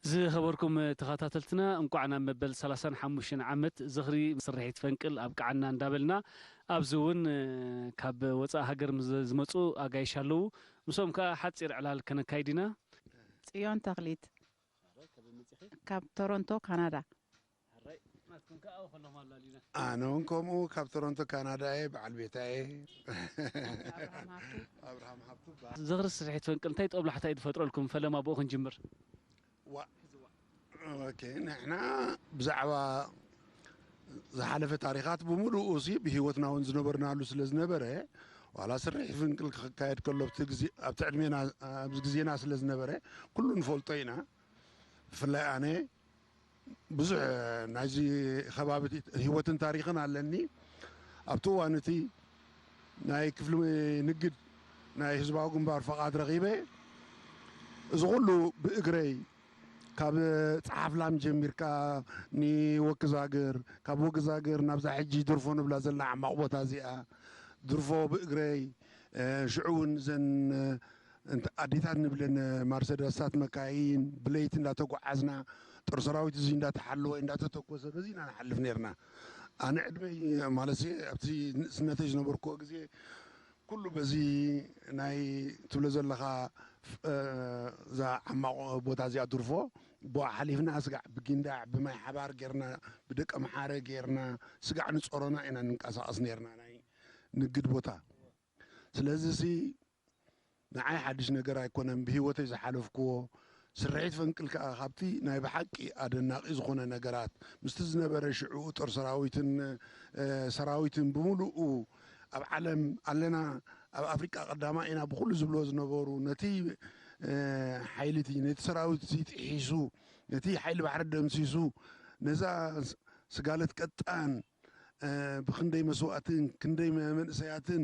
ዝኸበርኩም ተኸታተልትና፣ እንቋዕ ናብ መበል ሰላሳን ሓሙሽተን ዓመት ዝኽሪ ስርሒት ፈንቅል ኣብቅዓና እንዳበልና፣ ኣብዚ እውን ካብ ወፃእ ሃገር ምስ ዝመፁ ኣጋይሽ ኣለዉ። ምስኦም ከዓ ሓፂር ዕላል ከነካይድ ኢና። ጽዮን ተኽሊት ካብ ቶሮንቶ ካናዳ። ኣነ እውን ከምኡ ካብ ቶሮንቶ ካናዳ እየ። በዓል ቤታ እየ። ኣብርሃም ሃብቱ። ኣብርሃም ሃብቱ በዓል ዝኽሪ ስርሒት ፈንቅል እንታይ ጦብላሕታ እዩ ዝፈጥረልኩም? ፈለማ ብኡ ክንጅምር። ዋ ኦኬ፣ ንሕና ብዛዕባ ዝሓለፈ ታሪኻት ብምሉኡ ሲ ብህይወትና እውን ዝነበርናሉ ስለ ዝነበረ፣ ዋላ ስርሒት ፈንቅል ክካየድ ከሎ ኣብቲ ግዜ ኣብቲ ዕድሜና ኣብዚ ግዜና ስለ ዝነበረ ኩሉ ንፈልጦ ኢና። ብፍላይ ኣነ ብዙሕ ናይዚ ከባቢ ህይወትን ታሪኽን ኣለኒ። ኣብቲ እዋን እቲ ናይ ክፍሊ ንግድ ናይ ህዝባዊ ግንባር ፈቓድ ረኺበ እዚ ኩሉ ብእግረይ ካብ ጸሓፍላም ጀሚርካ ንወክዛግር ካብ ወክዛግር ናብዛ ሕጂ ድርፎ ንብላ ዘለና ዓማቕ ቦታ እዚኣ ድርፎ ብእግረይ ሽዑ እውን ዘን ኣዴታት ንብለን ማርሰደሳት መካይን ብለይቲ እንዳተጓዓዝና ጦር ሰራዊት እዚ እንዳተሓለወ እንዳተተኮሰ በዚ ኢና ንሓልፍ ነርና። ኣነ ዕድመይ ማለት ኣብቲ ንእስነተይ ዝነበርክዎ ግዜ ኩሉ በዚ ናይ ትብሎ ዘለኻ እዛ ዓማቕ ቦታ እዚኣ ድርፎ ብኣ ሓሊፍና ስጋዕ ብጊንዳዕ ብማይ ሓባር ጌርና ብደቀ መሓረ ጌርና ስጋዕ ንፀሮና ኢና ንንቀሳቐስ ነርና ናይ ንግድ ቦታ። ስለዚ ሲ ንዓይ ሓድሽ ነገር ኣይኮነን ብህይወተይ ዝሓለፍክዎ። ስርሒት ፈንቅል ከኣ ካብቲ ናይ ብሓቂ ኣደናቒ ዝኾነ ነገራት ምስቲ ዝነበረ ሽዑ ጦር ሰራዊትን ሰራዊትን ብምሉኡ ኣብ ዓለም ኣለና ኣብ ኣፍሪቃ ቀዳማ ኢና ብኩሉ ዝብሎ ዝነበሩ ነቲ ሓይሊ እቲ ነቲ ሰራዊት እዚ ጥሒሱ ነቲ ሓይሊ ባሕሪ ደምሲሱ ነዛ ስጋለት ቀጣን ብክንደይ መስዋእትን ክንደይ መንእሰያትን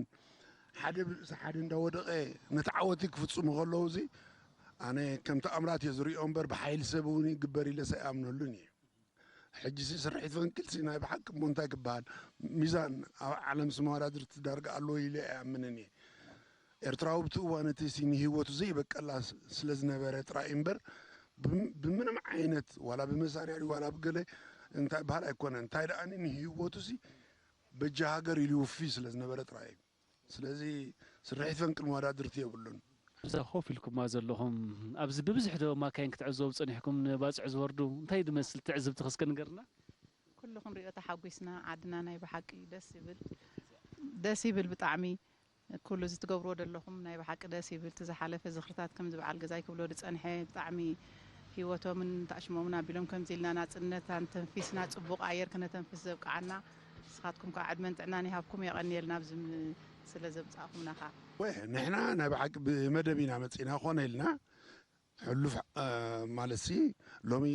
ሓደ ብርእሲ ሓደ እንዳወደቐ ነቲ ዓወት ክፍፅሙ ከለዉ እዚ ኣነ ከም ተኣምራት እየ ዝሪኦ እምበር ብሓይሊ ሰብ እውን ይግበር ኢለስ ኣይኣምነሉን እየ። ሕጂ ሲ ስርሒት ፈንቅል ሲ ናይ ብሓቂ እሞ እንታይ ክበሃል ሚዛን ኣብ ዓለም ሲ መወዳድርቲ ዳርጋ ኣለዎ ኢለ ኣይኣምንን እየ። ኤርትራዊ ብቲ እዋን እቲ ሲ ንህይወቱ ዘይበቀላ ስለ ዝነበረ ጥራይ እምበር ብምንም ዓይነት ዋላ ብመሳርያ ድዩ ዋላ ብገለ እንታይ በሃል ኣይኮነን። እንታይ ደኣ ንህይወቱ ሲ በጃ ሃገር ኢሉ ይውፊ ስለ ዝነበረ ጥራይ እዩ። ስለዚ ስርሒት ፈንቅል መወዳድርቲ የብሉን። እዛ ኮፍ ኢልኩማ ዘለኹም ኣብዚ ብብዝሒ ዶ ማካይን ክትዕዘቡ ጸኒሕኩም ንባጽዕ ዝወርዱ እንታይ ድመስል ትዕዝብቲ ከስከ ንገርና። ኩሉ ክንሪኦ ተሓጒስና ዓድና ናይ ብሓቂ ደስ ይብል ደስ ይብል ብጣዕሚ ኩሉ እዚ ትገብርዎ ዘለኹም ናይ ብሓቂ ደስ ይብል እቲ ዝሓለፈ ዝኽርታት ከምዚ በዓል ገዛይ ክብሎ ዝጸንሐ ብጣዕሚ ህይወቶምን ተኣሽሞምን ኣቢሎም ከምዚ ኢልና ናጽነት ኣንተንፊስና ጽቡቕ ኣየር ክነተንፍስ ዘብቅዓና ንስኻትኩም ከዓ ዕድመን ጥዕናን ይሃብኩም የቐንየልና ኣብዚ ስለ ዘብጻእኹምና ከዓ ወይ ንሕና ናይ ብሓቂ ብመደብ ኢና መጺና ኮነ ኢልና ሕሉፍ ማለት ሲ ሎሚ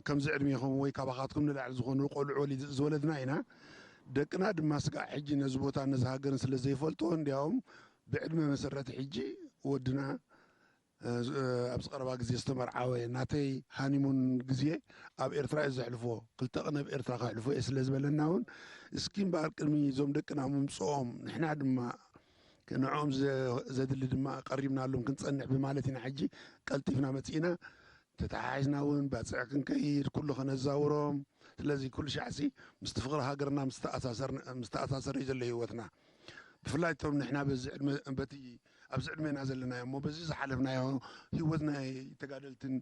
ከምዚ ዕድሜኹም ወይ ካባኻትኩም ንላዕሊ ዝኾኑ ቆልዑ ዝወለድና ኢና። ደቅና ድማ ስጋዕ ሕጂ ነዚ ቦታ ነዚ ሃገርን ስለ ዘይፈልጥዎ እንዲያውም ብዕድመ መሰረት ሕጂ ወድና ኣብዚ ቀረባ ግዜ ዝተመርዓወ ናተይ ሃኒሙን ግዜ ኣብ ኤርትራ እየ ዘሕልፎ ክልተ ቀን ኣብ ኤርትራ ከሕልፎ እየ ስለ ዝበለና እውን እስኪ እምበኣር ቅድሚ እዞም ደቅና ምምፅኦም ንሕና ድማ ንዕኦም ዘድሊ ድማ ቀሪብናሎም ክንፀንሕ ብማለት ኢና ሕጂ ቀልጢፍና መፂእና ተተሓሒዝና እውን ባፅዕ ክንከይድ ኩሉ ከነዛውሮም ስለዚ ኩሉ ሻዕሲ ምስቲ ፍቕሪ ሃገርና ምስተኣሳሰር እዩ ዘሎ ህይወትና ብፍላይ እቶም ንሕና በዚ ዕድመ በቲ ኣብዚ ዕድሜና ዘለናዮ እሞ በዚ ዝሓለፍናዮ ህይወት ናይ ተጋደልትን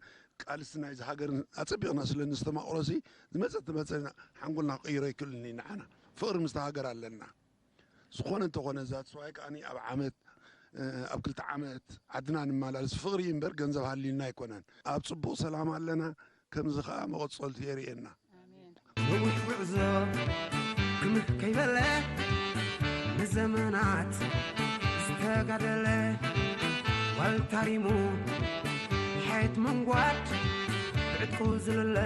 ቃልሲ ናይዚ ሃገርን ኣፀቢቕና ስለ ንስተማቕሮሲ ዝመፀ ትመፀ ሓንጎልና ክቕይሮ ይክእልን እዩ ንዓና ፍቕሪ ምስቲ ሃገር ኣለና ዝኾነ እንተኾነ ዛትስዋይ ከኣ ኣብ ዓመት ኣብ ክልተ ዓመት ዓድና ንመላለስ ፍቕሪ እምበር ገንዘብ ሃልዩና ኣይኮነን ኣብ ፅቡቕ ሰላም ኣለና ከምዚ ከኣ መቐፀልቱ የርእየና ነዊሕ ጉዕዞ ክምህ ከይበለ ንዘመናት ዝተጋደለ ዋልታሪሙ ሓየት መንጓድ ብዕጥቁ ዝልለ